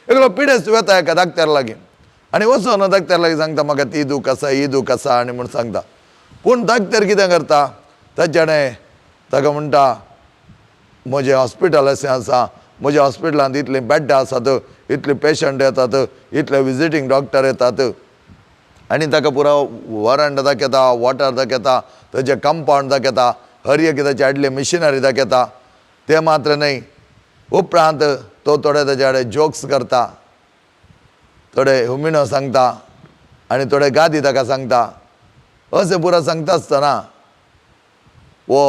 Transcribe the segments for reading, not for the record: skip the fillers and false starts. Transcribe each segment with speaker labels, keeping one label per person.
Speaker 1: एकलो पिडेस्त वेता एका डाक्टर लागीं आनी वचून डाक्टर लागीं सांगता म्हाका ती दूख आसा ही दूख आसा आनी म्हूण सांगता. पूण डाक्टर कितें करता, ताच्याणे ताका म्हणटा म्हजें हॉस्पिटल अशें आसा, म्हज्या हॉस्पिटलांत इतलीं बेड्डां आसात, इतले पेशंट येतात, इतले विजिटींग डॉक्टर येतात आनी ताका पुरो वरंड दाखयता, वॉटर दाखयता, ताचें कंपावंड दाखयता, हर एक ताची हाडली मिशिनरी दाखयता. तें मात्र न्हय, उपरांत तो थोडे ताचे कडेन जोक्स करता, थोडे हुमिणो सांगता आनी थोडे गादी ताका सांगता. अशें पुरो सांगता आसतना हो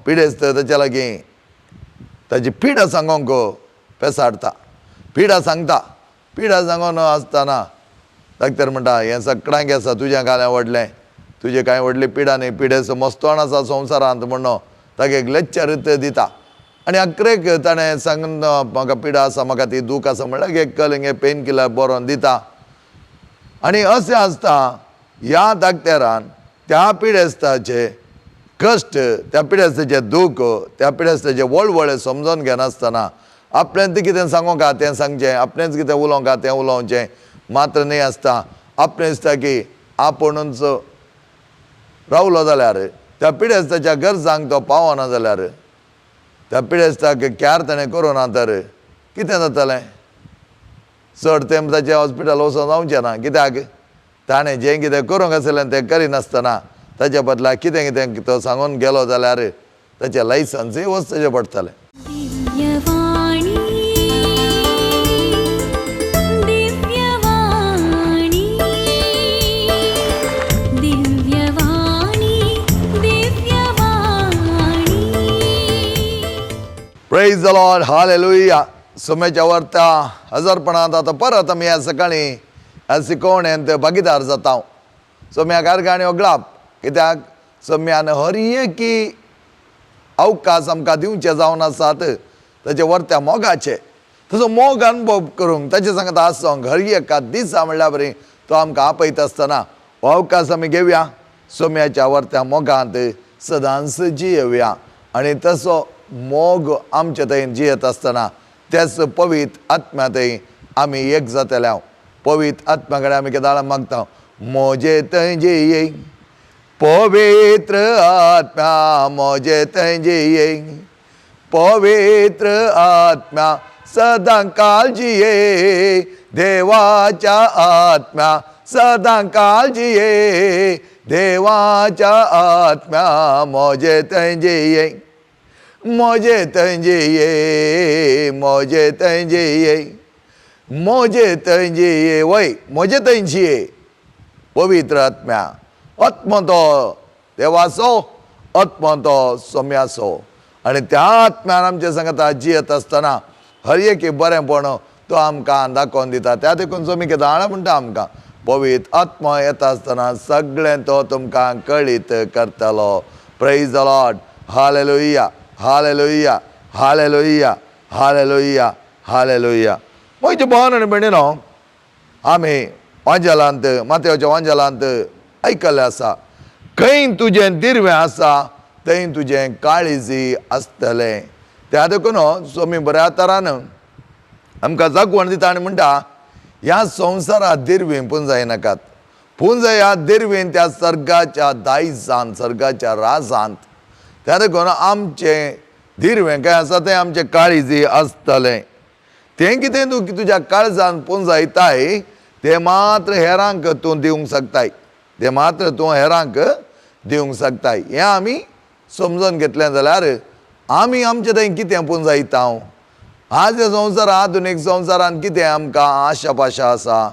Speaker 1: पिडेस्त ताच्या लागीं ताची पिडा सांगोंक पेसाडटा, पिडा सांगता. पिडा सांगून आसतना डाक्टर म्हणटा हें सगळ्यांक आसा, तुजें कांय व्हडलें, तुजें कांय व्हडली पिडा न्ही, पिडेस्त मस्तोण आसा संवसारांत म्हणून ताका एक लेक्चर दिता. आनी अकरेक ताणें सांगून म्हाका पिडा आसा, म्हाका ती दूख आसा म्हणल्यार एक कलिंग पेन किलर बरोवन दिता. आनी अशें आसता ह्या डाक्टरान त्या पिडेस्ताचे कश्ट, त्या पिडेस्ताचें दूख, त्या पिडेस्ताचें वळवळे समजून घेनासतना आपणें कितें सांगूंक आहा तें सांगचें, आपणेंच कितें उलोवंक आहा तें उलोवचें मात्र न्हय आसता. आपणें दिसता की आपुणूच रावलो जाल्यार त्या पिडेस्ताच्या गरजांक तो पावना जाल्यार, त्या पिडेस्ताक कॅर ताणें करूं ना तर कितें जातलें? चड तेंप ताचें हॉस्पिटल वचोन जावचें ना, कित्याक ताणें जें कितें करूंक आसलें तें करिनासतना ताच्या बदला कितें कितें तो सांगून गेलो जाल्यार ताचें लायसन्सूय वचचें पडटलें.
Speaker 2: दिव्यवाणी दिव्यवाणी दिव्यवाणी दिव्यवाणी.
Speaker 1: प्रेज the Lord, hallelujah. सोम्याच्या वर्ता हजारपणांत आतां परत आमी ह्या सकाळीं ह्या शिकवणेंत भागीदार जाता. सोम्या कारगाणी ओगळाप, कित्याक सोम्यान हर एकी अवकाश आमकां दिवचे जावन आसात ताचे वर्त्या मोगाचे, ताचो मोग अनुभव करूंक ताचे सांगता आसोंक हर एका दिसा म्हणल्यार बरी तो आमकां आपयता आसतना हो अवकाश आमी घेवया, सोम्याच्या वर्त्या मोगांत सदांच जियेवया. आनी तसो मोग आमचे थंय जियेत आसतना त्याच पवित्र आत्म्या थंय आमी एक जातले. हांव पवित्र आत्म्या कडेन आमी केदाळा मागता, म्हजे थंय जिये पवित्र आत्म्या, म्हजे थंय जिये पवित्र आत्म्या, सदां काल जिये देवाच्या आत्म्या, सदां काल जिये देवाच्या आत्म्या, म्हजे थंय जिये, म्हजे थंय जिये, म्हजे थंय जिये, म्हजे थंय जिये, वय म्हजे थंय जिये पवित्र आत्म्या. आत्मो तो देवाचो, आत्मो तो सोम्याचो. आनी त्या आत्म्यान आमच्या सांगता जियेत आसतना हर एक बरेंपण तो आमकां दाखोवन दिता. त्या देखून सोमी केदाळा म्हणटा आमकां पवित्र आत्मो येता आसतना सगळें तो तुमकां कळीत करतलो. Praise the Lord, hallelujah, hallelujah, hallelujah, hallelujah, hallelujah. म्हजे भोवन आनी भयणीनो, आमी वांजेलांत, मातयोच्या वांजेलांत आयकल्लें आसा, खंय तुजें दिरवें आसा थंय तुजें काळीजी आसतलें. त्या देखून स्वामी बऱ्या तरान आमकां जागवण दिता आनी म्हणटा ह्या संवसारांत दिरवीं पुंजाय नाकात, पुंजाय ह्या दिरवीन त्या सर्गाच्या दायजांत, सर्गाच्या राजांत. त्या देखून आमचें दिरवें खंय आसा तें आमचें काळीजी आसतलें. तें कितें तूं तुज्या काळजान पुंजायताय तें मात्र हेरांक तूं दिवंक शकताय, तें मात्र तूं हेरांक दिवंक शकताय. हें आमी समजून घेतलें जाल्यार आमी आमचें थंय कितें पुंजायता. आज ह्या संवसार, आधुनीक संवसारांत कितें आमकां आशा पाशा आसा,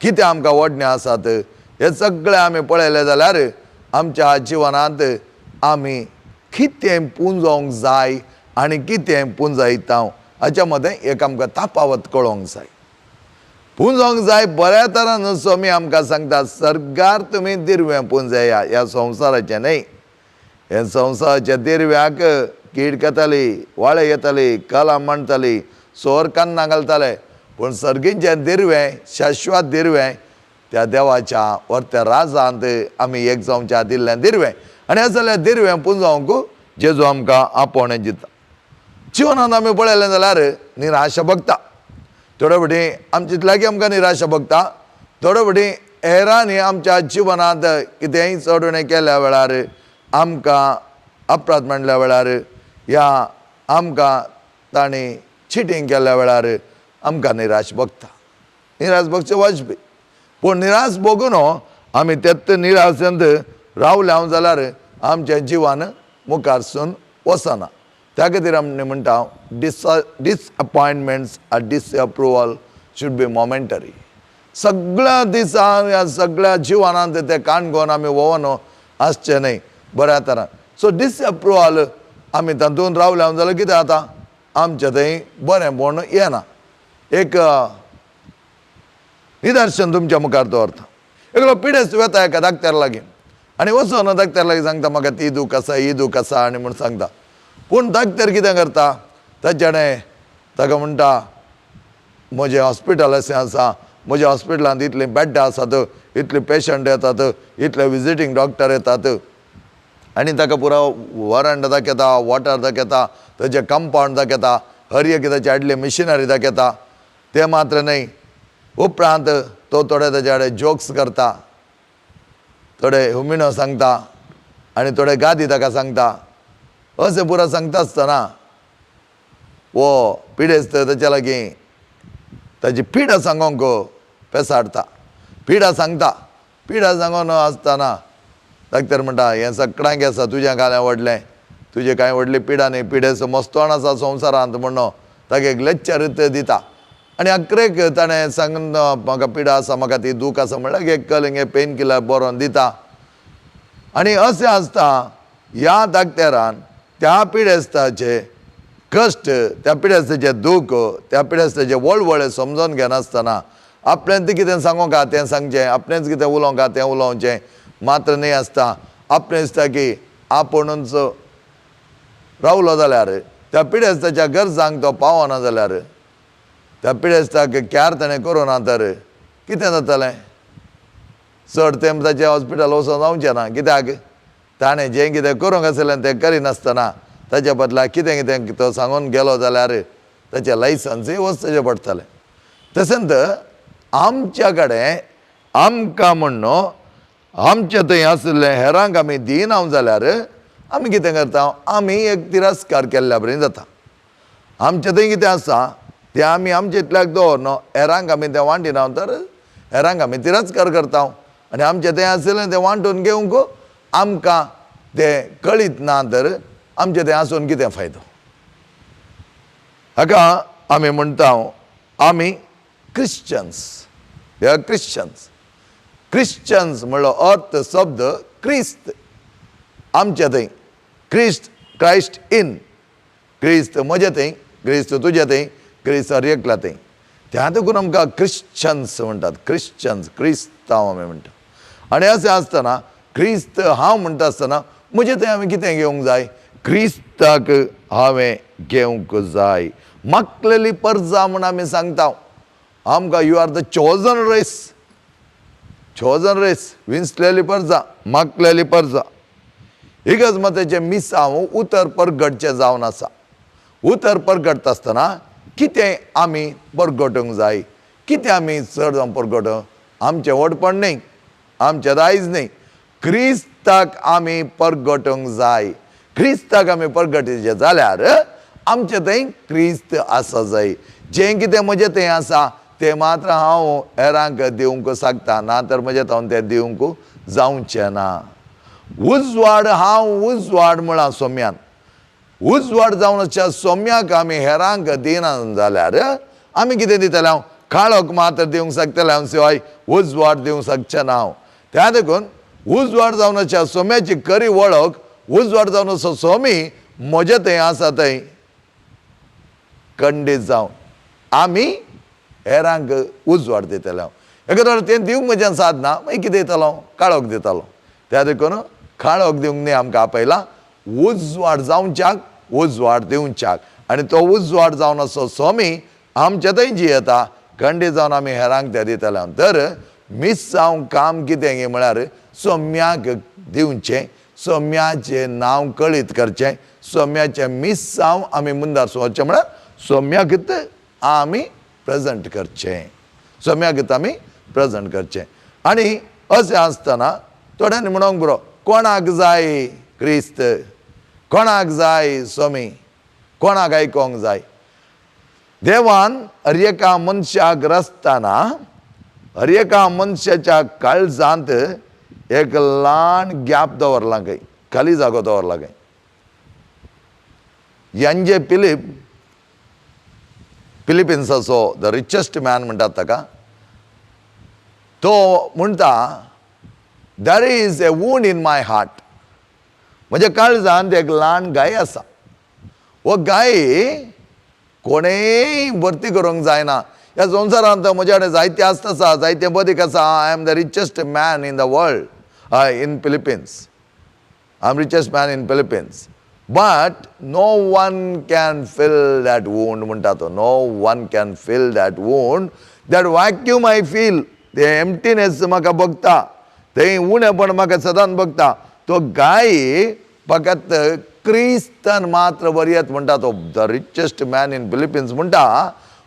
Speaker 1: कितें आमकां ओडणें आसात, हें सगळें आमी पळयलें जाल्यार आमच्या जिवनांत आमी कितें पुंजोवंक जाय आनी कितें पुंजायता हाच्या मदें एक आमकां तफावत कळोंक जाय. पुंजोवंक जाय बऱ्या तरान स्वामी आमकां सांगता सर्गार तुमी दिरवें पुंजया, ह्या संवसाराचें न्हय. हे संवसाराच्या दिरव्याक कीड येताली, वाळे येताली, कला मांडटाली, सोर कान्नां घालताले, पूण सर्गींचें दिरवें, शाश्वत दिरवें त्या देवाच्या वर त्या राजांत आमी एक जावच्या दिल्लें दिरवें. आनी हें जाल्यार दिरवें पुंजोवंक जेजू आमकां आपोवणें दिता. जिवनांत आमी पळयलें जाल्यार निराशा भोगता, थोडे फावटी आमचे लागीं आमकां निराशा भोगता. थोडे फावटी हेरांनी आमच्या जिवनांत कितेंय चड उणें केल्या वेळार, आमकां अपराध मांडल्या वेळार, या आमकां तांणी चिटींग केल्या वेळार आमकां निराश भोगता. निराश भोगचें वाजपी, पूण निराश भोगून आमी तेच निराशेंत रावले हांव जाल्यार आमच्या जिवान मुखारसून वचना. त्या खातीर आमी म्हणटा disappointments or disapproval should be momentary. सगळ्या दिसा ह्या सगळ्या जिवनांत ते काणकोण आमी वोवन आसचें न्हय बऱ्या तरान. सो डिसअप्रुवल आमी तातूंत रावले हांव जाल्यार कितें जाता, आमचें थंय बरेंपण येना. एक निदर्शन तुमच्या मुखार दवरता. एकलो पिडेस्त वता एका डाक्टर लागीं आनी वचून डाक्टर लागीं सांगता म्हाका ती दूख आसा, ही दूख आसा आनी म्हूण सांगता. पूण डाक्टर कितें करता, ताच्याणे ताका म्हणटा म्हजें हॉस्पिटल अशें आसा, म्हज्या हॉस्पिटलांत इतलीं बेड्डां आसात, इतले पेशंट येतात, इतले विजिटींग डॉक्टर येतात, आनी ताका पुरो वरंड दाखयता, वॉटर दाखयता, ताचें कंपावंड दाखयता, हर एक ताचे हाडले मिशिनरी दाखयता. तें मात्र न्हय, उपरांत तो थोडे ताचे कडेन जोक्स करता, थोडे हुमिणो सांगता आनी थोडे गादी ताका सांगता. अशें पुरो सांगता आसतना वो पिडेस्त ताच्या लागीं ताची पिडा सांगोंक पेसाडटा, पिडा सांगता. पिडा सांगून आसतना डाक्टर म्हणटा हें सगळ्यांक आसा, तुजें कांय व्हडलें, तुजें कांय व्हडली पिडा न्ही, पिडेस्त मस्तोण आसा संवसारांत म्हणून ताका एक लेक्चर दिता. आनी अकरेक ताणें सांगून म्हाका पिडा आसा, म्हाका ती दूख आसा म्हणल्यार एक कलिंग पेन किलर बरोवन दिता. आनी अशें आसता ह्या डाक्टरान त्या पिडेस्ताचे कश्ट, त्या पिडेस्ताचें दूख, त्या पिडेस्ताचें वळवळे समजून घेनासतना आपणें कितें सांगूंक आहा तें सांगचें, आपणेंच कितें उलोवंक आहा तें उलोवचें मात्र न्हय आसता. आपणें दिसता की आपुणूच रावलो जाल्यार त्या पिडेस्ताच्या गरजांक तो पावना जाल्यार, त्या पिडेस्ताक कॅर ताणें करूं ना तर कितें जातलें, चड तेंप ताचें हॉस्पिटल वचोन जावचें ना. कित्याक ताणें जें कितें करूंक आसलें तें करिनासतना ताच्या बदला कितें कितें तो सांगून गेलो जाल्यार ताचें लायसन्सूय वचचें पडटलें. तशेंच आमच्या कडेन आमकां म्हण्ण आमचे थंय आशिल्लें हेरांक आमी दिना जाल्यार आमी कितें करता, आमी एक तिरस्कार केल्ल्या बरें जाता. आमचे थंय कितें आसा तें आमी आमचे इतल्याक दवरना, हेरांक आमी तें वांटिना तर हेरांक आमी तिरस्कार करता. आनी आमचें तें आशिल्लें तें वांटून घेवंक आमकां तें कळीत ना तर आमचें तें आसून कितें फायदो. हाका आमी म्हणटा आमी क्रिश्चन्स. ह्या क्रिश्चन्स, क्रिश्चन्स म्हणलो अर्थ शब्द क्रिस्त. आमचे थंय क्रिस्त, क्रायस्ट इन, क्रिस्त म्हजे थंय, क्रिस्त तुजे थंय, क्रिस्त हर एकल्या थंय. त्या देखून आमकां क्रिश्चन्स म्हणटात, क्रिश्चन्स, क्रिस्तांव आमी म्हणटा. आनी अशें आसतना क्रिस्त हांव म्हणटा आसतना म्हजे थंय हांवें कितें घेवंक जाय, क्रिस्ताक हांवें घेवंक जाय. मागलेली परजा म्हूण आमी सांगता आमकां, you are the chosen race, chosen race, विंचलेली परजा, मागलेली परजा. इगर्ज मातेचें मिसांव उतर परगटचें जावन आसा. उतर परगटता आसतना कितें आमी परगटूंक जाय, कितें आमी चड जावन परगटूंक, आमचें व्हडपण न्हय, आमचें दायज न्हय, क्रिस्ताक आमी परगटूंक जाय. क्रिस्ताक आमी परगटीचें जाल्यार आमचें थंय क्रिस्त आसा जाय. जें कितें म्हजें थंय आसा तें मात्र हांव हेरांक दिवंक शकता, ना तर म्हजें थंय तें दिवंक जावचें ना. उजवाड हांव उजवाड म्हळां सोम्यान, उजवाड जावन आसच्या सोम्याक आमी हेरांक दिना जाल्यार आमी कितें दितले, हांव काळोख मात्र दिवंक शकतलें हांव, शिवाय उजवाड दिवंक शकचें ना हांव. त्या देखून उजवाड जावन आसच्या सोम्याची खरी वळख, उजवाड जावन आसचो सोमी म्हजें थंय आसा थंय खंडीत जावन आमी हेरांक उजवाड दितले हांव. एका तें दिवंक म्हज्यान साद ना, मागीर कितें दितलो, काळोख दितालो. त्या देखून काळोख दिवंक न्ही आमकां आपयला, उजवाड जावच्याक, उजवाड दिवच्याक. आनी तो उजवाड जावन आसचो स्वामी आमचे थंय जियेता, खंडीत जावन आमी हेरांक तें दितले. तर मिसांव काम कितें गे म्हळ्यार सोम्याक दिवचें, सोम्याचें नांव कळीत करचें, सोम्याचें मिसांव आमी मुंदार वचचें म्हळ्यार सोम्याकच आमी प्रेजंट करचें, सोम्याक आमी प्रेजंट करचें. आनी अशें आसतना थोड्यांनी म्हणोंक बरो, कोणाक जाय क्रिस्त, कोणाक जाय स्वामी, कोणाक आयकोंक जाय? देवान हर एका मनशाक रचतना हर एका मनशाच्या काळजांत एक ल्हान गॅप दवरला खंय, खाली जागो दवरला खंय. एन जे फिलीप, फिलिपिन्साचो the richest man म्हणटात ताका, तो म्हणटा, there is a wound in my heart. म्हज्या काळजांत एक ल्हान गाय आसा, हो गाय कोणेय भरती करूंक जायना. ह्या संवसारांत म्हज्या कडेन जायते आस्त आसा, जायते बदीक आसा. I am the richest man in the world, in Philippines. I am richest man in Philippines, but no one can fill that wound म्हणटा तो. No one can fill that wound, that vacuum I feel. ते emptiness म्हाका भोगता, थंय उणेपण म्हाका सदांच भोगता. तो गाय फकत क्रिस्तान मात्र बरयत म्हणटा तो. The richest man in Philippines म्हणटा,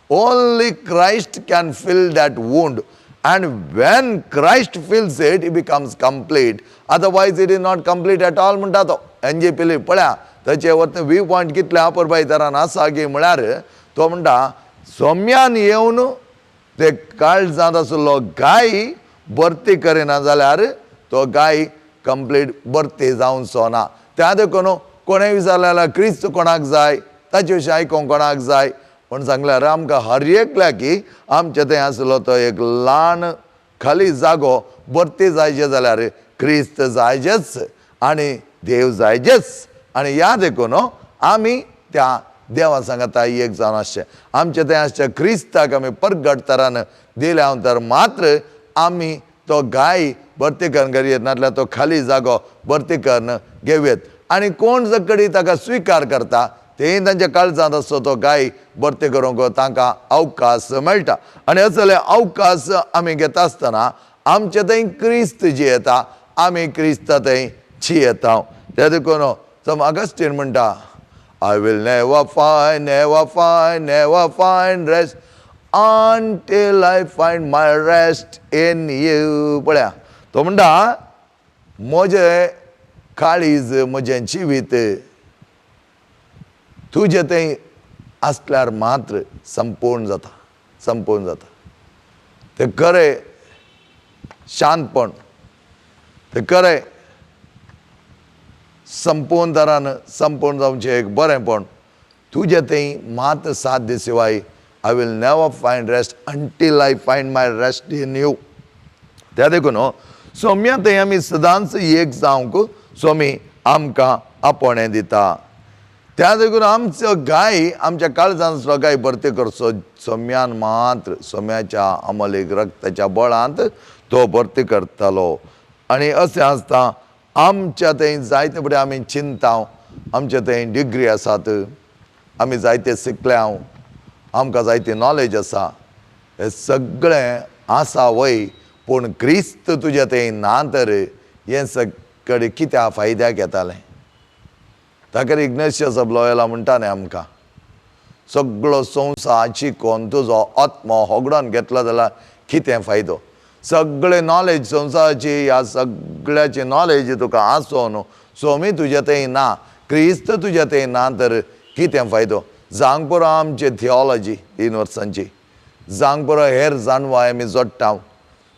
Speaker 1: only Christ can fill that wound, and when Christ fills it, it becomes complete, otherwise it is not complete at all म्हणटा तो एन जे फिलीप. पळया ताचे वत व्यू पॉयंट कितले अपुरबाय तरान आसा की म्हळ्यार तो म्हणटा, सोम्यान येवन ते काळजांत आशिल्लो गाय भरती करिना जाल्यार तो गाय कंप्लीट भरती जावचो ना. त्या देखून कोणें विचारलें जाल्यार क्रिस्त कोणाक जाय, ताचे विशीं आयकोंक कोणाक जाय म्हण सांगल्यार, आमकां हर एकल्याक आमचे थंय आसलो तो एक ल्हान खाली जागो भरती जायचे जाल्यार क्रिस्त जायजेच आनी देव जायजेच. आनी ह्या देखून आमी त्या देवा सांगाता एक जावन आसचें, आमचे थंय आसच्या क्रिस्ताक आमी परगट तरान दिल्या तर मात्र आमी तो गाय भरती करून घेवयेत, नातल्यार तो खाली जागो भरती करून घेवयेत. आनी कोण जर ताका स्विकार करता तेय तांच्या काळजांत आसतो तो गाय भरती करूंक तांकां अवकाश मेळटा. आनी असले अवकाश आमी घेता आसतना आमचे थंय क्रिस्त जियेता, आमी क्रिस्ता थंय जियेता. ते देखून सम अगस्टीन म्हणटा, I will never find, never find, never find rest until I find my rest in you. पळया तो म्हणटा, म्हजें काळीज, म्हजें जिवीत तुजें थंय आसल्यार मात्र संपूर्ण जाता, संपूर्ण जाता. तें खरें शांतपण, तें खरें संपूर्ण तरान संपूर्ण जावचें एक बरेंपण तुजें थंय मात्र साध्य शिवाय I will never find rest until I find my rest in you. त्या देखून सोम्या थंय आमी सदांच एक जावंक स्वामी आमकां आपोवणें दिता. त्या देखून आमचो गाय, आमच्या काळजांतलो गाय भरती करचो सोम्यान मात्र, सोम्याच्या अमलीक रक्ताच्या बळांत तो भरती करतालो. आनी अशें आसता आमच्या थंय जायते फुडें आमी चिंता, आमच्या थंय डिग्री आसात, आमी जायते शिकल्या, आमकां जायती नॉलेज आसा, हें सगळें आसा वय, पूण क्रिस्त तुज्या थंय ना तर हें सगळें कित्या फायद्याक येतालें? ताका इग्नेशियस ऑफ लोयोला म्हणटा न्ही आमकां, सगळो संवसार शिकोन तुजो आत्मो होगडोन घेतलो जाल्यार कितें फायदो? सगळे नॉलेज संवसाराची, ह्या सगळ्याची नॉलेज तुका आसोन स्वामी तुज्या थंय ना, क्रिस्त तुज्या थंय ना तर कितें फायदो? जावंक पुरो आमची थियोलॉजी 3 वर्सांची, जावंक पुरो हेर जाणवाय आमी जोडटा,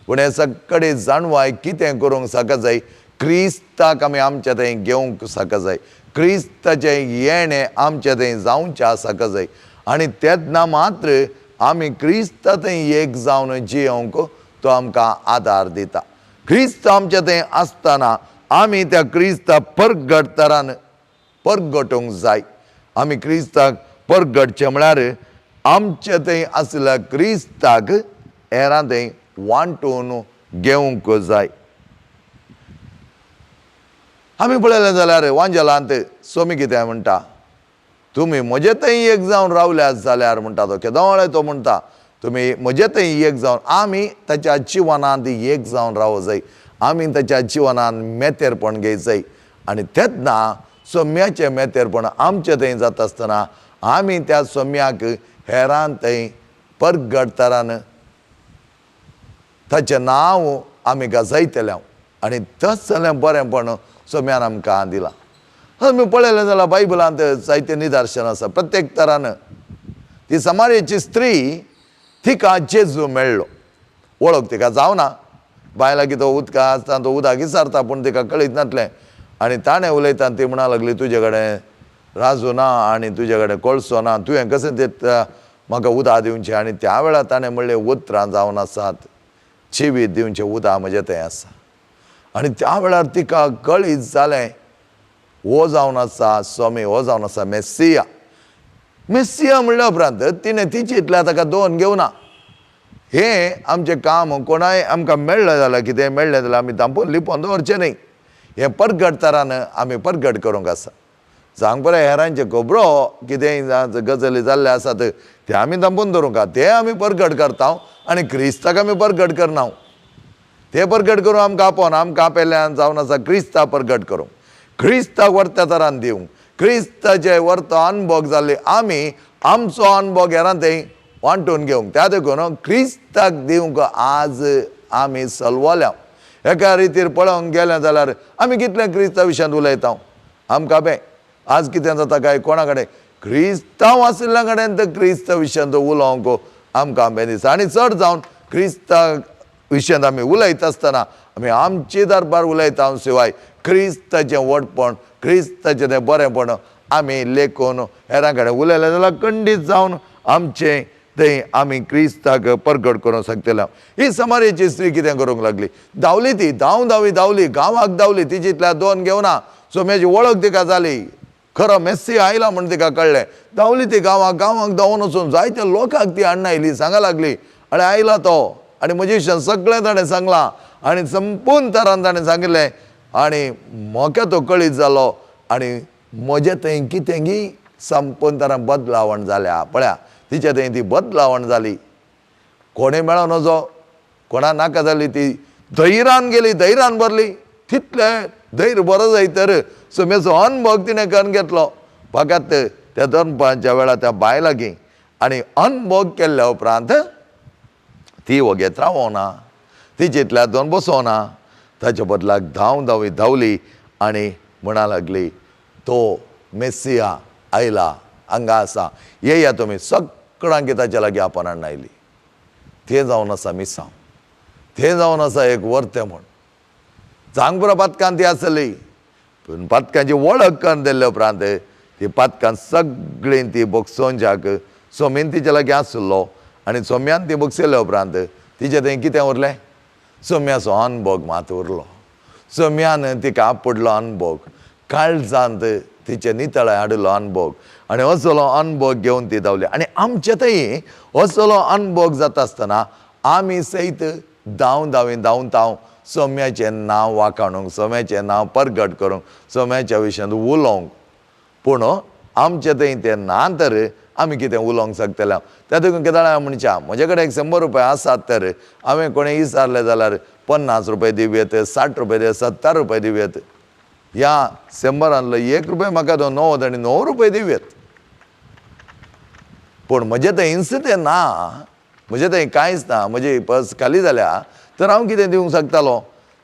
Speaker 1: पूण हे सगळे जाणवाय कितें करूंक साका जाय? क्रिस्ताक आमी आमच्या थंय घेवंक साका जाय, क्रिस्ताचें येणें आमच्या थंय जावचें आसाका जाय. आनी तेन्ना मात्र आमी क्रिस्ता थंय एक जावन जियोवंक तो आमकां आदार दिता. क्रिस्त आमच्या थंय आसतना आमी त्या क्रिस्ता परगट तरान परगटूंक जाय. आमी क्रिस्ताक परगटचें म्हळ्यार आमचे थंय आशिल्ल्या क्रिस्ताक हेरां थंय वांटून घेवंक जाय. आमी पळयलें जाल्यार वांजेलांत स्वामी कितें म्हणटा, तुमी म्हजे थंय एक जावन रावल्यात जाल्यार म्हणटा तो, केदोळे तो म्हणटा, तुमी म्हजे थंय एक जावन, आमी ताच्या जिवनांत एक जावन रावो जाय, आमी ताच्या जिवनांत मेतेरपण घेय जाय. आनी तेन्ना सोम्याचें मेतेरपण आमचे थंय जाता आसतना आमी त्या सोम्याक हेरान थंय परगटतरान ताचें नांव आमी गाजयतले आनी तसलें बरेंपण सोम्यान आमकां दिलां. आमी पळयलें जाल्यार बायबलांत जायते निदर्शन आसा प्रत्येक तरान. ती समारेची स्त्री तिका जेजू मेळ्ळो, वळख तिका जावना, बायलां की तो उदका आसता तो उदक विचारता पूण तिका कळीत नासलें. आनी ताणें उलयता ती म्हणा लागली तुजे कडेन राजू ना आनी तुजे कडेन कोळसो ना, तुवें कशें ते म्हाका उदक दिवचें. आनी त्या वेळार ताणें म्हणलें उतरां जावन आसात, जिवीत दिवचें उदक म्हजें थंय आसा. आनी त्या वेळार तिका कळीत जालें हो जावन आसा स्वामी, हो जावन आसा मेस्सिया. मेस्सिया म्हणल्या उपरांत तिणें तिची इतल्या ताका दोन घेवना. हें आमचें काम कोणाय आमकां मेळ्ळें जाल्यार कितें मेळ्ळें जाल्यार आमी तांपून लिपोवन दवरचें न्ही. हें परगटतरान आमी परगट करूंक आसा. जावंक बरें हेरांचे खबरो कितेंय गजाली जाल्ले आसात ते आमी तांपून दवरूंक आसा, ते आमी परगट करता आनी क्रिस्ताक आमी परगट करना. ते परगट करूं आमकां आपोवन आमकां आपयल्ल्यान जावन आसा क्रिस्ता परगट करूंक, क्रिस्ताक वर्त्या तरान दिवंक, क्रिस्ताचे वर्तो अनभोग जाल्ले आमी आमचो अनभोग हेरां थंय वांटून घेवंक. त्या देखून क्रिस्ताक दिवंक आज आमी सलवल्या. एका रितीर पळोवंक गेलें जाल्यार आमी कितलें क्रिस्ता विशयांत उलयता आमकां बें आज कितें जाता काय कोणा कडेन क्रिस्तांव आशिल्ल्या कडेन तर क्रिस्ता विशयांत उलोवंक आमकां बें दिसता. आनी चड जावन क्रिस्ता विशयांत आमी उलयता आसतना आमी आमचे दरबार उलयता शिवाय क्रिस्ताचें व्हडपण, क्रिस्ताचें तें बरेंपण आमी लेखून हेरां कडेन उलयलें जाल्यार खंडीत जावन आमचें थंय आमी क्रिस्ताक परगट करूंक शकतले. ही समारेची स्त्री कितें करूंक लागली, धांवली ती, धांव धांवी धांवली, गांवाक धांवली, तिची दोन घेवना सोम्याची वळख तिका जाली, खरो मेस्सी आयला म्हूण तिका कळ्ळें. धांवली ती गांवाक, गांवाक धांवून वचून जायत्या लोकांक ती हाडून आयली, सांगा लागली आनी आयला तो आनी म्हजे विशयान सगळें ताणें सांगलां आनी संपूर्ण तरान ताणें सांगिल्लें आनी म्हाका तो कळीत जालो आनी म्हजे थंय कितें गी संपूर्ण तरान बदलावण जाल्या. पळया तिच्या थंय ती बदलावण जाली, कोणें मेळों नजो, कोणा नाका जाली, ती धैरान गेली, धैरान भरली, तितलें धैर्य बरो जाय तर सोम्याचो अनभोग तिणें करून घेतलो. फकत त्या दनपारच्या वेळार त्या बायलागीं आनी अनभोग केल्ल्या उपरांत ती वगेत रावना, तिचेंतल्या दोन बसोना, ताच्या बदलाक धांव धांवी धांवली आनी म्हणा लागली तो मेस्सिया आयला, हांगा आसा, येया तुमी सगळ्यांक ताच्या लागीं आपण हाडून आयली. तें जावन आसा मिसांव, तें जावन आसा एक वर्तें म्हूण. जांगपुरा पातकान ती आसली, पूण पातकांची वळख करून दिल्ले उपरांत ती पातकां सगळीं ती बगसोवच्याक सोमीन तिच्या लागीं आसलो आनी सोम्यान ती बगसयल्या उपरांत तिचें थंय कितें उरलें, सोम्याचो अनभोग मात उरलो. सोम्यान तिका आपडलो अनभोग, काळजांत तिचे नितळाय हाडिल्लो अनभोग आनी असलो अनभोग घेवन ती धांवली. आनी आमचे थंय असलो अनभोग जाता आसतना आमी सयत धांव धांवी धांवता सोम्याचें नांव वाखाणूंक, सोम्याचें नांव परगट करूंक, सोम्याच्या विशयांत उलोवंक. पूण आमचे थंय तें ना तर आमी कितें उलोवंक शकतले. त्या देखून कितें जाणां म्हणच्या म्हजे कडेन 100 रुपया आसात तर हांवें कोणें विचारलें जाल्यार 50 रुपये दिवयेत, 60 रुपये दिवयेत, 70 रुपये दिवयेत, ह्या 100 1 रुपये म्हाका तो 99 रुपये दिवयेत. पूण म्हजें थंय इन्स तें ना, म्हजें थंय कांयच ना, म्हजी पर्स खाली जाल्या तर हांव कितें दिवंक शकतालो.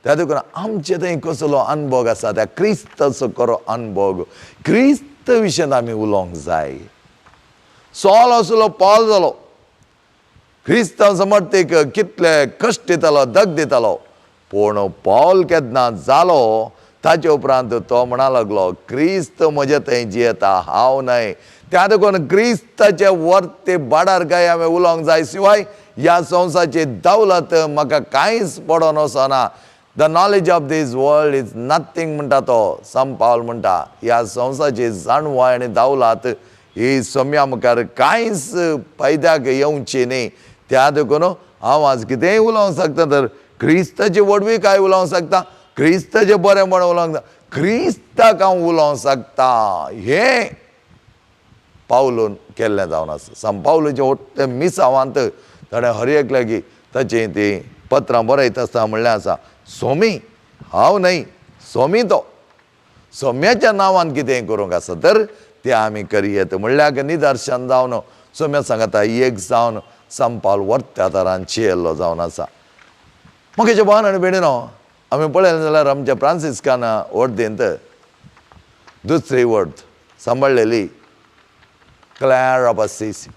Speaker 1: त्या देखून आमचे थंय कसलो अनभोग आसा त्या क्रिस्ताचो खरो अनभोग, क्रिस्त विशयांत आमी उलोवंक जाय. सॉल आसलो पॉल जालो, क्रिस्तांव समर्थीक कितले कश्ट दितालो, दग दितालो, पूण पॉल केन्ना जालो ताचे उपरांत तो म्हणा लागलो क्रिस्त म्हजे थंय जियेता, हांव न्हय. त्या देखून क्रिस्ताचे वर्ते बाडार काय हांवें उलोवंक जाय शिवाय ह्या संवसाची दौलत म्हाका कांयच पडोन वचना. The knowledge of this world is nothing म्हणटा तो संत पावल म्हणटा. ह्या संवसाची जाणवाय आनी दौलत ही सोम्या मुखार कांयच फायद्याक येवची न्ही. त्या देखून हांव आज कितेंय उलोवंक शकता तर क्रिस्ताची व्हडवी काय उलोवंक शकता, क्रिस्ताचें बरें म्हण उलोवंक शकता, क्रिस्ताक हांव उलोवंक शकता. हें पावलून केल्लें जावन आसा. संत पावलूचें वट्ट मिसावांत ताणें हर एक लागीं ताचीं तीं पत्रां बरयता आसतना म्हणलें आसा सोमी हांव न्हय, सोमी तो, सोम्याच्या नांवान कितें करूंक आसा तर तें आमी करयेत. म्हणल्यार निदर्शन जावन सोम्या सांगता एक जावन संपाल वर्त्या तरान चियेल्लो जावन आसा. मोगेच्या भावान आनी भयणीनो, आमी पळयलें जाल्यार आमच्या फ्रांसिस्कान वर्दींत दुसरी वर्द सांबाळलेली Clara of Assisi.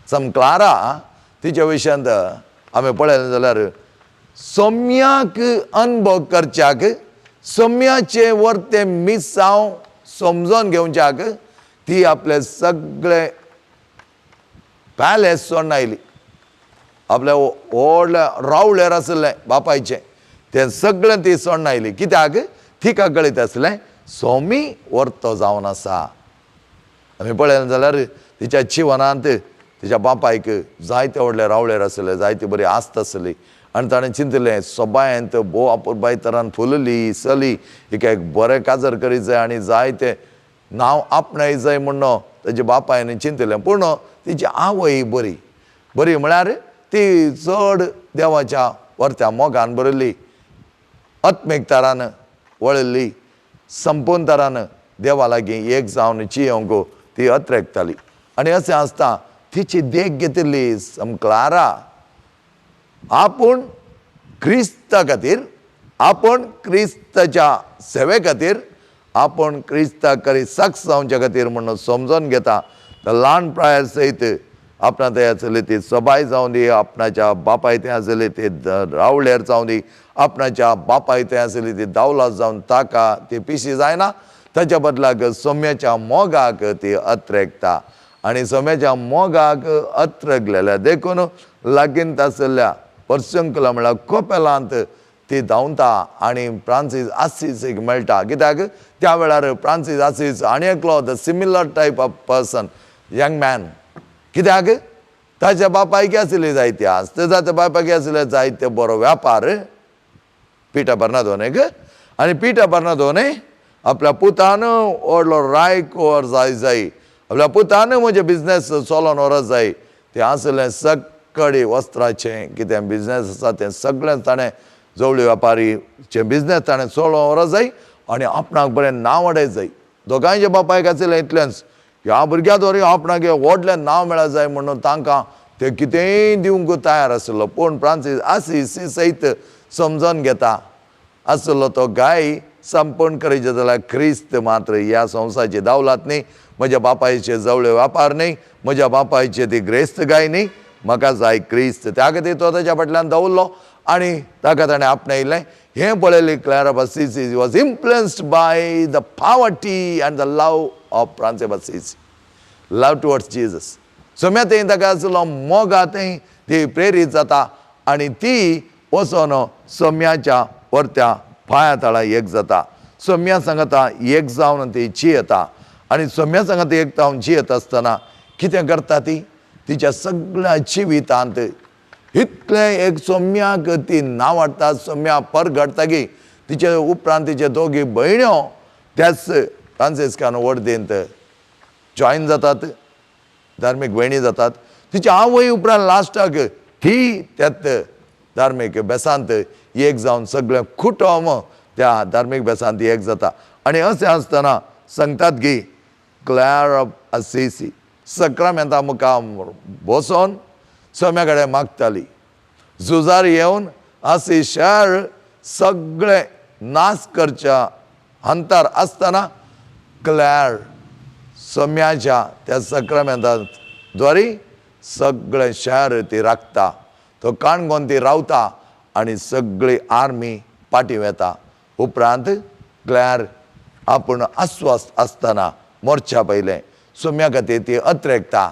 Speaker 1: Some Clara तिच्या विशयांत आमी पळयलें जाल्यार सोम्याक अनुभव करच्याक, सोम्याचें वर्तें मिसांव समजोन घेवच्याक ती आपले सगळे पॅलेस सोडून आयली. आपल्या व्हडल्या रावळेर आशिल्लें बापायचें तें सगळें ती सोडून आयली. कित्याक? तिका कळीत आसलें सोमी वर्तो जावन आसा. आमी पळयलें जाल्यार तिच्या जिवनांत तिच्या बापायक जायते व्हडले रावळेर आशिल्ले, जायती बरी आस्त आसली आनी ताणें चिंतलें सोबायंत भोव अपुरबाय तरान फुलली चली, हिका एक बरें काजर करीत जाय आनी जायते नांव आपणाय जाय म्हूण ताच्या बापायन चिंतलें. पूण तिची आवय बरी, बरी म्हळ्यार ती चड देवाच्या वर्त्या मोगान भरिल्ली, आत्मीक तरान वळिल्ली, संपूर्ण तरान देवा लागीं एक जावन चियोंक ती अत्रेकताली. आनी अशें आसता तिची देख घेतिल्ली क्लारा आपूण क्रिस्ता खातीर, आपूण क्रिस्ताच्या सेवे खातीर, आपूण क्रिस्ता करी सक्स जावच्या खातीर म्हणून समजून घेता. तर ल्हान प्रायार सयत आपणा थंय आसली ती सबाय जावं दी, आपणाच्या बापाय थंय आसली ती रावळेर जावं दी, आपणाच्या बापाय थंय आसली ती दावलास जावन ताका ती पिशी जायना, ताच्या बदलाक सोम्याच्या मोगाक ती अत्रेकता. आनी सोम्याच्या मोगाक अत्रगलेल्या देखून लागींत आशिल्ल्या पर्संकुला म्हळ्यार कोपेलांत ती धांवता आनी फ्रांसीस आसीसीक मेळटा. कित्याक त्या वेळार फ्रांसीस आसीस आनी एकलो the similar type of person, young man. कित्याक ताच्या बापायक आशिल्ली जायती आस, ताच्या बापायक आशिल्ले जायते बरो व्यापार पिटा बर्नादोनेक, आनी पिटा बर्नादोने आपल्या पुतान व्हडलो रायकोर जाय जाय, आपल्या पुतान म्हजे बिजनेस चलोवन व्हरत जाय. तें आसलें सगळे वस्त्राचें कितें बिजनेस आसा तें सगळें ताणें जवळी व्यापारीचें बिजनेस ताणें चलोवन व्हरत जाय आनी आपणाक बरें नांव वाडयत जाय. दोगांयच्या बापायक आशिल्लें इतलेंच, ह्या भुरग्या द्वारे आपणाक व्हडलें नांव मेळत जाय म्हणून तांकां ते कितेंय दिवंक तयार आशिल्लो. पूण फ्रांसीस आसीसी सयत समजून घेता आशिल्लो तो गाय संपूर्ण करीचे जाल्यार क्रिस्त मात्र ह्या संवसाराची दावलात न्ही, म्हज्या बापायचे जवळे व्यापार न्ही, म्हज्या बापायचे ती ग्रेस्त गाय न्ही, म्हाका जाय क्रिस्त. त्या खातीर तो ताच्या फाटल्यान दवरलो आनी ताका ताणें आपणायलें. हें पळयलें Clara of Assisi was influenced by the poverty and the love of Francis Assisi, love towards Jesus. Saumya थंय ताका आसलो मोगा थंय ती प्रेरीत जाता आनी ती वचोन सोम्याच्या वर्त्या पांया तळा एक जाता. सोम्या सांगता एक जावन ती जियेता आनी सोम्या सांगता एक जावन जियेत आसतना कितें करता ती तिच्या सगळ्या जिवितांत इतलें एक सोम्याक ती नांवाडटा, सोम्या परगडटा की तिचे उपरांत तिचे दोगी भयण्यो त्याच फ्रांसिस्कान वर्दींत जॉयन जातात, धार्मीक भयणी जातात. तिची आवय उपरांत लास्टाक ती त्यात धार्मीक बेसांत एक जावन सगळें कुटुंब त्या धार्मीक बेसांत एक जाता. आनी अशें आसतना सांगतात की क्लॅर ऑफ असिसी सक्रामेंता मुखार बसोन सोम्या कडेन मागताली. झुजार येवन आसी शहर सगळें नाश करच्या हंतार आसतना क्लॅर सोम्याच्या त्या सक्रामेंता द्वारी सगळें शहर ती राखता. तो काणकोण ती रावता आनी सगळी आर्मी पाटी वेता. उपरांत क्लॅर आपूण अस्वस्थ आसतना मोर्चा पयलें सोम्या खातीर ती अत्रेकता,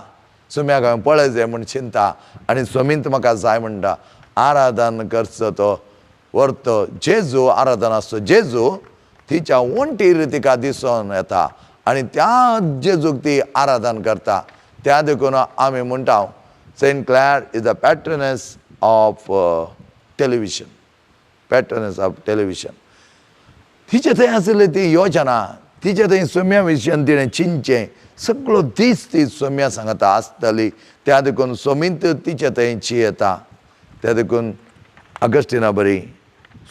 Speaker 1: सोम्याक हांवें पळय जाय म्हूण चिंता आनी सोमींत म्हाका जाय म्हणटा. आराधन करचो तो व्हरतो जेजू, आराधन आसतो जेजू तिच्या वण्टीर तिका दिसून येता आनी त्या जेजूक ती आराधन करता. त्या देखून आमी म्हणटा Saint Clare is the patroness of television, patroness of television. तिचे थंय आशिल्ली ती योजना, तिचे थंय सोम्या विशयान तिणें चिंतचें सगळो दीस ती सोम्या सांगता आसताली. त्या देखून सोमींत तिचे थंय चियेता. त्या देखून अगस्टिना बरी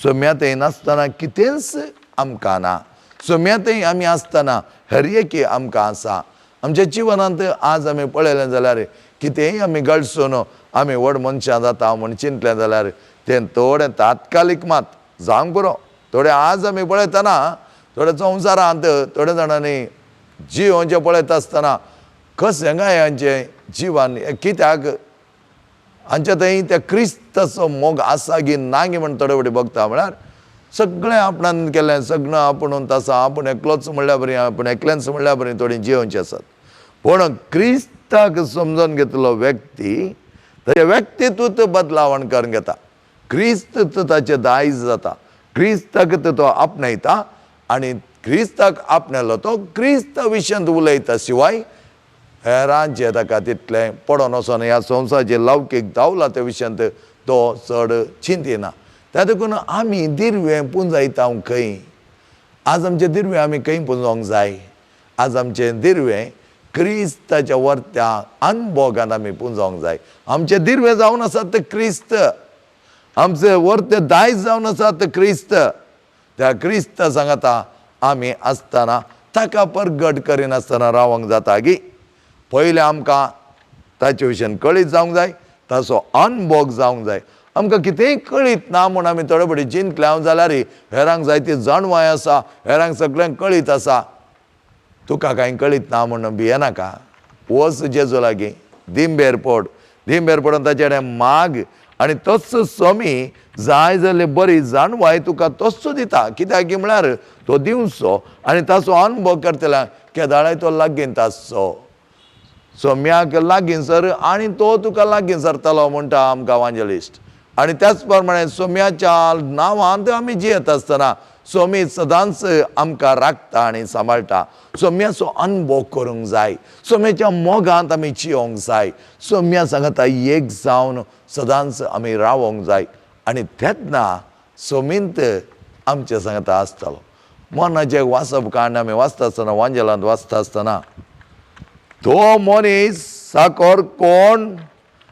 Speaker 1: सोम्या थंय नासतना कितेंच आमकां ना, सोम्या थंय आमी आसतना हर एक आमकां आसा. आमच्या जिवनांत आज आमी पळयलें जाल्यार कितेंय आमी गळसून आमी व्हड मनशां जाता म्हूण चिंतलें जाल्यार तें थोडें तात्कालीक मात जावंक पुरो. थोडे आज आमी पळयतना थोडे संवसारांत थोड्या जाणांनी जियोवचें पळयता आसतना कशें काय हांचें जिवन कित्याक हांच्या थंय त्या क्रिस्ताचो मोग आसा गी ना गी म्हण थोडे फावटी बगता. म्हळ्यार सगळें आपणान केलें, सगळें आपूण आसा, आपूण एकलोच म्हणल्या बरी, आपूण एकलेंच म्हणल्या बरी थोडीं जियोवचीं आसात. पूण क्रिस्ताक समजून घेतलो व्यक्ती ताचें व्यक्तित्व बदलावण करून घेता, क्रिस्त ताचें दायज जाता, क्रिस्ताक तो आपणायता आनी क्रिस्ताक आपणालो तो क्रिस्ता विशयांत उलयता शिवाय हेरांचें ताका तितलें पडोन वचोन ह्या संवसाराचें लौकीक दावला त्या विशयांत तो चड चिंतिना. त्या देखून आमी दिर्वें पुंजायता खंय, आज आमचें दिर्वें आमी खंय पुंजोवंक जाय? आज आमचें दिर्वें क्रिस्ताच्या वर्त्या अनभोगान आमी पुंजोवंक जाय. आमचें दिर्वें जावन आसात ते क्रिस्त, आमचें वर्तें दायज जावन आसात ते क्रिस्त. त्या क्रिस्त सांगता आमी आसतना ताका परगट करिनासतना रावंक जाता गी? पयलें आमकां ताचे विशयान कळीत जावंक जाय, ताचो अनभोग जावंक जाय. आमकां कितेंय कळीत ना म्हूण आमी थोडे फावटी जिंकले हांव जाल्यार हेरांक जायती जाणवाय आसा, हेरांक सगळ्यांक कळीत आसा, तुका कांय कळीत ना म्हूण भियेनाका. वच जेजू लागीं, दिंबेर पड, दिंबेर पडून ताचे कडेन माग आनी तोच स्वामी जाय जाल्यार बरी जाणवाय तुका तोच दिता. कित्याक की म्हळ्यार तो दिवचो आनी ताचो अनुभव करतल्या केदाळाय तो लागींत आसचो, सोम्याक लागीं सर आनी तो तुका लागीं सरतलो म्हणटा आमकां वांजलिस्ट. आनी त्याच प्रमाणे सोम्याच्या नांवांत आमी जियेत आसतना सोमी सदांच आमकां राखता आनी सांबाळटा. सोम्याचो अनुभव करूंक जाय, सोम्याच्या मोगांत आमी जियोंक जाय, सोम्या सांगता एक जावन सदांच आमी रावोंक जाय आनी तेन्ना सोमींत आमचे सांगता आसतलो. मनाचें वाचप कांड आमी वाचता आसतना, वांजेलांत वाचता आसतना तो मनीस साकर कोण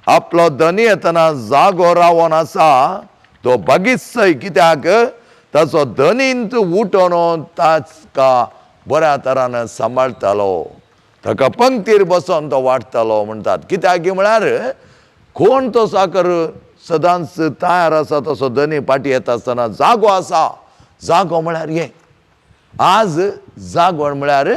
Speaker 1: आपलो धनी येतना जागो रावोन आसा तो बागीचय, कित्याक ताचो धनींत उठोन ताका बऱ्या तरान सांबाळटालो, ताका पंक्तीर बसोन तो वाडटालो म्हणटात. कित्याक म्हळ्यार कोण तो साकर सदांच तयार आसा तसो धनी फाटी येता आसतना जागो आसा. जागो म्हळ्यार हें आज जागवण म्हळ्यार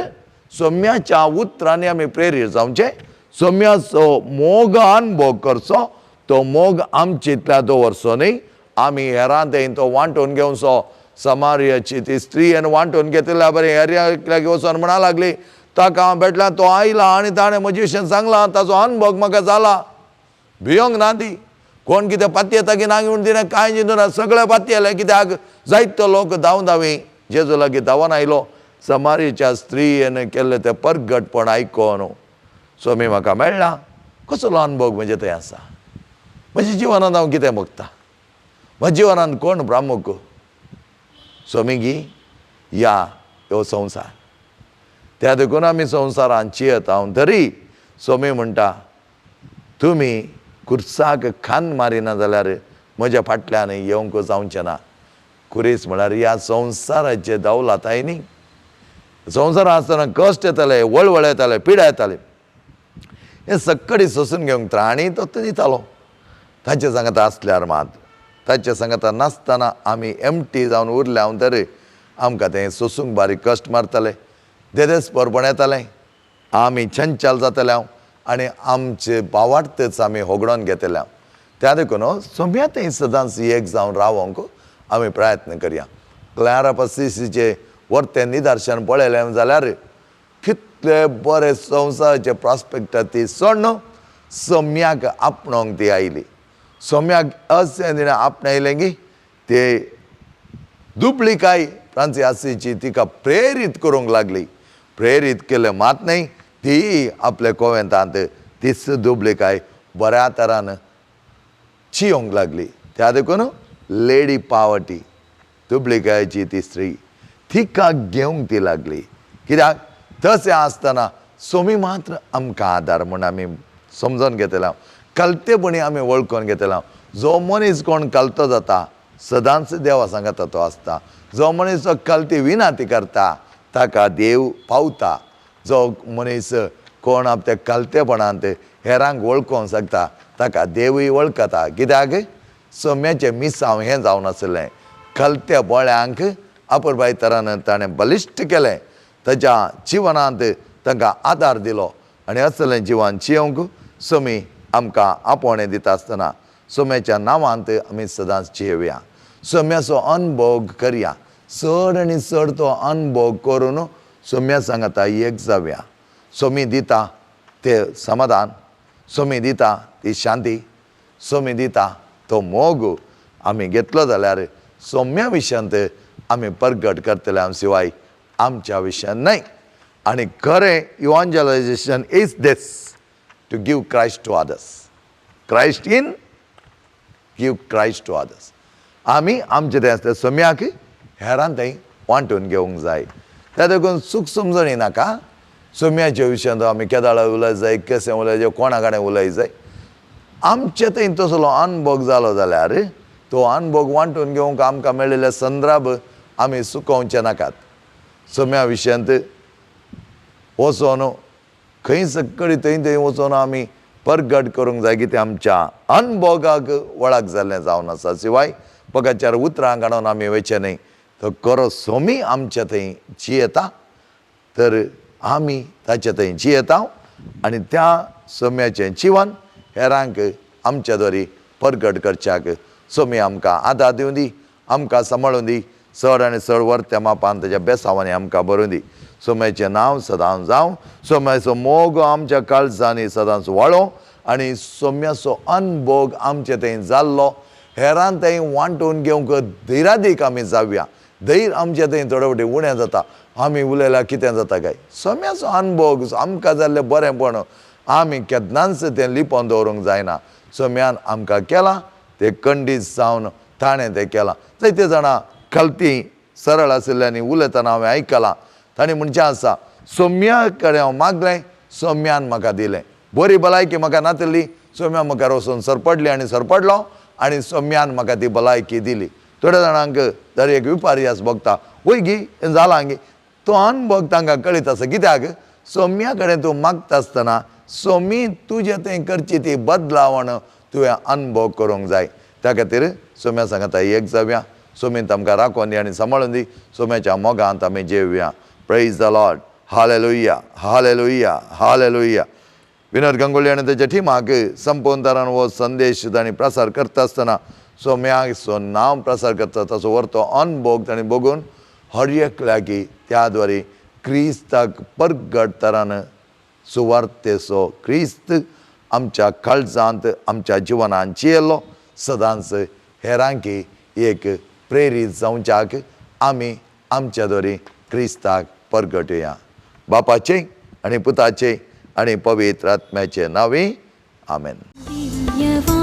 Speaker 1: सोम्याच्या उतरांनी आमी प्रेरीत जावचें, सोम्याचो मोग अनुभव करचो, तो मोग आमचेंतल्या दवरचो न्ही, आमी हेरां तो वांटून घेवचो. समारियाची ती स्त्रीयेन वांटून घेतिल्ल्या बरें हेर वचोन म्हणा लागली, ताका हांव भेटला, तो आयला आनी ताणें म्हजे विशयान सांगलां, ताचो अनुभव म्हाका जाला, भियोंक ना ती कोण कितें पातयेता की ना म्हूण तिणें कांय चिंतूना, सगळें पातयेलें. कित्याक जायतो लोक धांवन धांवी जेजू लागीं धांवन आयलो. समारियाच्या स्त्रीयेन केल्लें तें परगटपण आयकोन स्वामी म्हाका मेळ्ळा. कसलो अनुभव म्हजे थंय आसा? म्हज्या जिवनांत हांव कितें बगता? म्हज्या जिवनांत कोण प्रामुख? स्वामी गी या ह्यो संवसार. त्या देखून आमी संवसारांत जियेता हांव तरी स्वामी म्हणटा तुमी खुर्साक खान मारिना जाल्यार म्हज्या फाटल्यान येवंक जावचें ना. खुरीस म्हळ्यार ह्या संवसाराचे दौलताय न्ही. संवसारांत आसतना कश्ट येताले, वळवळ येताले, पिडा येताले, हें सक्कडी सोसून घेवंक त्राणी तो दितालो. ताचे सांगता आसल्यार मात, ताचे सांगता नासतना आमी एमटी जावन उरल्या तर आमकां तें सोसूंक बारीक कश्ट मारताले, देदेस परपण येतालें, आमी चंचल जातले हांव आनी आमचे बावार्थच आमी होगडोन घेतले हांव. त्या देखून सोम्या थंय सदांच एक जावन रावोंक आमी प्रयत्न करया. क्लारा पसिसीचें वर्तें निदर्शन पळयलें जाल्यार कितले बरे संवसाराचे प्रॉस्पेक्ट ती सोडून सोम्याक आपणोंक ती आयली. सोम्याक अशें तिणें आपणायलें की ते दुबळीकाय फ्रांसी आसीची तिका प्रेरीत करूंक लागली. प्रेरीत केलें मात न्हय, ती आपल्या कोवेंतांत तीच दुबळीकाय बऱ्या तरान चियोंक लागली. त्या देखून लेडी पावटी दुबळीकायची ती स्त्री तिका घेवंक ती लागली. कित्याक तशें आसतना सोमी मात्र आमकां आदार म्हूण आमी समजून घेतले, कलतेपणी आमी वळखून घेतले. जो मनीस कोण कलतो जाता सदांच देवा सांगता तो आसता. जो मनीस जो कलती विनाती करता ताका देव पावता. जो मनीस कोण आपल्या कालतेपणांत हेरांक वळखोंक शकता ताका देवूय वळखता. कित्याक सोम्याचें मिसांव हें जावन आसलें. खलत्या बोळ्यांक अपुरबाय तरान ताणें बलिश्ट केलें, ताच्या जिवनांत तांकां आदार दिलो आनी असलें जिवन जियोंक सोमी आमकां आपोवणें दिता आसतना सोम्याच्या नांवांत आमी सदांच जियोया. सोम्याचो अनभोग करया, चड आनी चड तो अनभोग करून सोम्या सांगाता एक जावया. सोमी दिता ते समाधान, सोमी दिता ती शांती, सोमी दिता तो मोग आमी घेतलो जाल्यार सोम्या विशयांत आमी परगट करतले आम शिवाय आमच्या विशयान न्हय. आनी खरें evangelisation is this, to give Christ to others. Christ in, give Christ to others. आमी आमचें तें आसता सोम्याक हेरान थंय वांटून घेवंक जाय. त्या देखून चूक समजणी नाका. सोम्याच्या विशयांत आमी केदाळा उलय जाय, कशें उलय जाय, कोणा कडेन उलय जाय. आमचे थंय तसलो अनभोग जालो जाल्यार तो अनभोग वांटून घेवंक आमकां मेळिल्ले संद्राब आमी चुकोवचे नाकात. सोम्या विशयांत वचोन खंय सगळी थंय थंय वचोन आमी परगट करूंक जाय की तें आमच्या अनभोगाक वळख जाल्लें जावन आसा. शिवाय पगाचार उतरां काडून आमी वयचें न्हय. तो खरो सोमी आमच्या थंय जियेता तर आमी ताचे थंय जियेता आनी त्या सोम्याचें जिवन हेरांक आमच्या द्वारी परगट करच्याक सोमी आमकां आदार दिवं दी, आमकां सांबाळून दी, चड आनी चड वर्त्या मापान ताच्या बेसांवांनी आमकां भरून दी. सोम्याचें नांव सदांच जावं, सोम्याचो मोग आमच्या काळजांनी सदांच वाळो आनी सोम्याचो अनभोग आमचे थंय जाल्लो हेरान थंय वांटून घेवंक धैरादीक आमी जावया. धैर आमचे थंय थोडे फावटी उणें जाता, आमी उलयल्यार कितें जाता काय. सोम्याचो अनभोग आमकां जाल्लें बरेंपण आमी केन्नाच तें लिपोवन दवरूंक जायना. सोम्यान आमकां केलां तें खंडीत जावन ताणें तें केलां. जायते जाणां खलती सरळ आशिल्ल्यांनी उलयतना हांवें आयकलां, तांणी म्हणचें आसा सोम्या कडेन हांव मागलें, सोम्यान म्हाका दिलें. बरी भलायकी म्हाका नातिल्ली, सोम्या मुखार वचून सरपडली आनी सरपडलो आनी सोम्यान म्हाका ती भलायकी दिली. थोड्या जाणांक जर एक विपार्यास भोगता, वय गी हें जालां गी, तो अनभोग तांकां कळीत आसा. कित्याक सोम्या कडेन तूं मागता आसतना सोमी तुजें थंय करची ती बदलावण तुवें अनभोग करूंक जाय. त्या खातीर सोम्या सांगता एक जावया, सोमीन आमकां राखोवन दी आनी सांबाळून दी. सोम्याच्या मोगांत आमी जेवया. Praise the Lord. Hallelujah, hallelujah, hallelujah. Vinod Ganguly आनी ताच्या टिमाक संपूर्ण तरान हो संदेश तांणी प्रसार करता आसतना सोम्याचो नांव प्रसार करता ताचो वर्तो अनभोग तांणी बघून हर एकल्याकी त्या द्वारे क्रिस्ताक परगट तरान सुवार्तेचो क्रिस्त आमच्या काळजांत आमच्या जिवनांत जियेलो सदांच हेरांकी एक प्रेरीत जावच्याक आमी आमच्या द्वारे क्रिस्ताक परगटया. बापाचे आनी पुताचे आनी पवित्र आत्म्याचे नांवे आमेन.
Speaker 2: दिव्यवाणी.